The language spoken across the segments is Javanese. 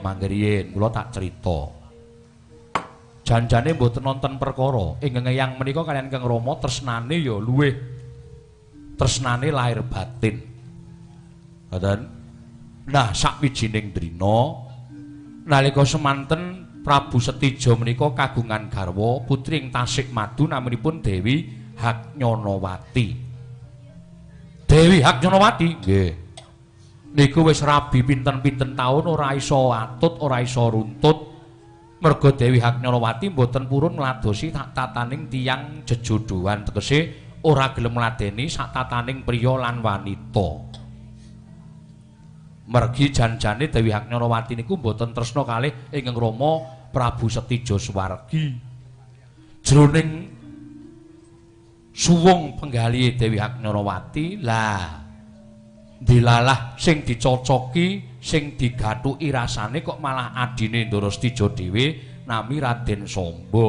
Mangke riyin kula tak crita. Janjane mboten nonton perkara. Ingkang eyang menika kaliyan Kang Rama tresnane ya luwih tresnane lahir batin. Ngoten. Nah, sakwijining drina nalika semanten Prabu Setija menika kagungan garwa putri ing Tasik Madu naminipun Dewi Haknyanawati. Dewi Haknyanawati nggih. Niku wis rabi pinten-pinten taun ora iso atut, ora iso runtut. Merga Dewi Haknyanawati mboten purun ngladosi tataning tiyang jejodhoan, tegese ora gelem ngladeni satataning priya lan wanita. Mergi janjane Dewi Haknyanawati niku mboten tresna kalih ingkang Rama Prabu Setija Suwargi. Jroning suwung penggalihe Dewi Haknyanawati, lah dilalah sing dicocoki, sing digathuki rasane kok malah adine Ndara Setija dhewe nami Raden Samba.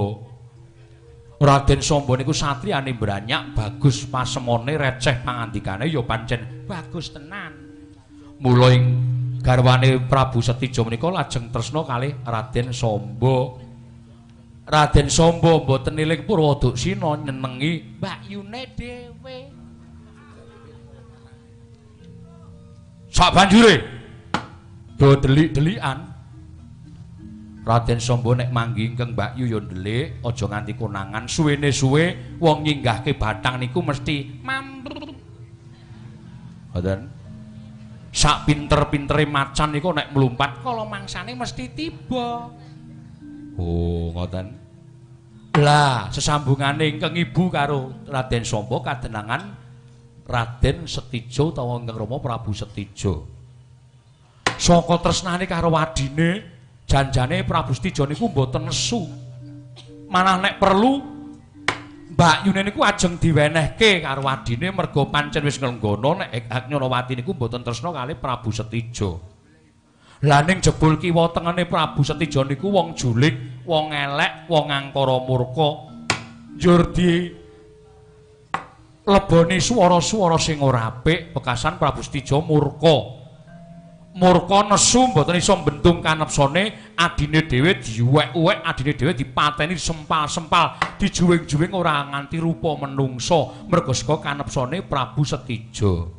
Raden Samba niku satriyane mbranyak, bagus pasemone, receh pangandikane ya pancen bagus tenan. Mula ing garwane Prabu Setija menika lajeng tresna kalih Raden Samba. Raden Samba mboten niling Purwaduksina nyenengi mbakyune dhewe. Sabanjure do delik-delikan. Raden Samba nek manggi ingkang mbakyu ya ndelik, aja nganti konangan. Suwene suwe wong nyinggahke bathang niku mesti mambrr. Ngoten. Sak pinter-pintere macan niku nek mlumpat kala mangsane mesti tiba. Oh, ngoten. Lah, sesambungane ingkang ibu karo Raden Samba kadenangan Raden Setija utawa ingkang Rama Prabu Setija. Saka tresnane karo adine, janjane Prabu Setija niku mboten nesu. Manah nek perlu mbakyune niku ajeng diwenehke karo adine merga pancen wis nglenggana nek Haknyanawati niku mboten tresna kalih Prabu Setija. Lah ning jebul kiwa tengene Prabu Setija niku wong julik, wong elek, wong angkara murka. Njur di leboni swara-swara sing ora apik, bekasan Prabu Setija murka. Murka nesu mboten iso mbentung kanepsone, adine dhewe diuwek-uwek, adine dhewe dipateni, disempal-sempal, dijuwing-juwing ora nganti rupa menungsa, merga saka kanepsone Prabu Setija.